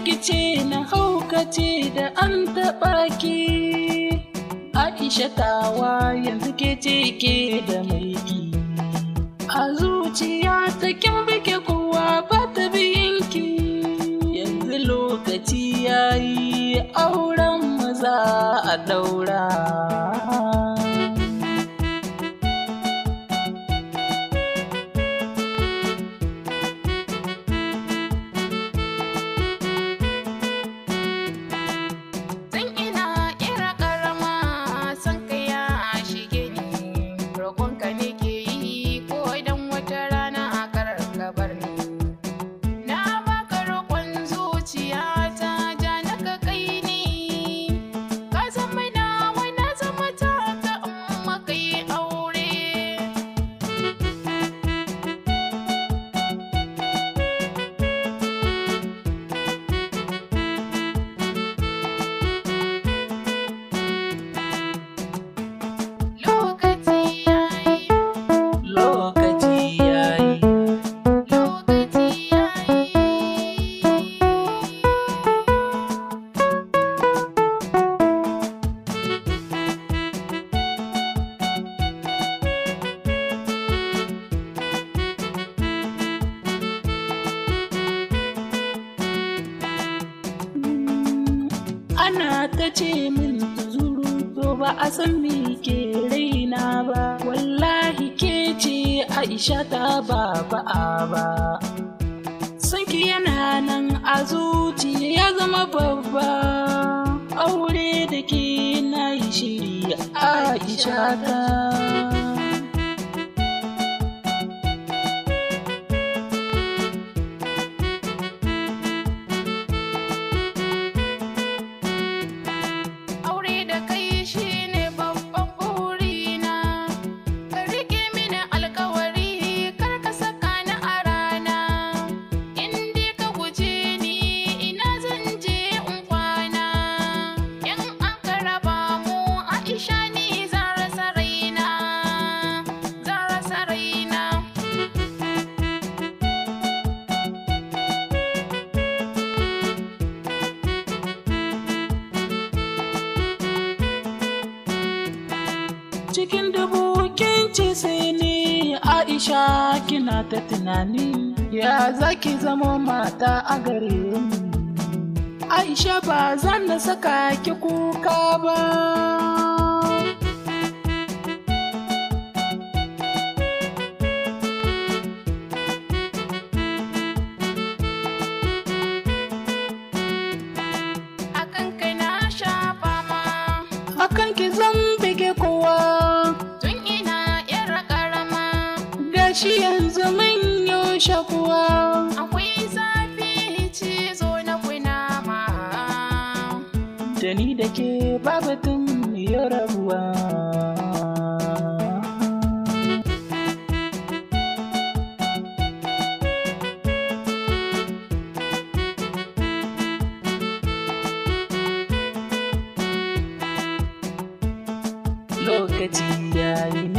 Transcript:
rikice na haukace da an taɓa ki. Aisha tawa yanzu ke ce ke da mulki. A zuciya ta kin bige kowa ba ta biyinki. Yanzu lokaci yayi auren maza a ɗaura. Tun ina ƴar ƙarama son ka ya shige ni, roƙonka nake yi ko dan wata rana kar ka bar ni. Na baka roƙon zuciyata ja na ka kai ni, ka zama nawa na zama taka in muka yi aure. Lokaci yayi, Lokaci yayi. lokaci yayi. Ana ta ce min tuzuru to ba a san me ke raina ba. Wallahi ke ce Aisha ta ba ba'a ba. Sanki yana nan a zuciya ya zama babba. Aure da ke na yi shiri Aisha ta. Aure da kai shine babban burina, ka rike mini alkawari kar ka saka ni a rana. In dai ka guje ni ina zan je in kwana. In aka raba mu Aisha ni zan rasa raina, zan rasa raina. Cikin dubu kin ce sai ni Aisha kina ta tunani ya zaki zamo mata a gare ni. Aisha ba zan na saka ki kuka ba. Akan kai na sha fama, Akan ki zan bige kowa tun ina 'yar ƙarama. gashi yanzu mun yo shakuwa. Akwai zafi cizo na kunama. Da ni da ke babatun ya rabuwa. Lokaci yayi.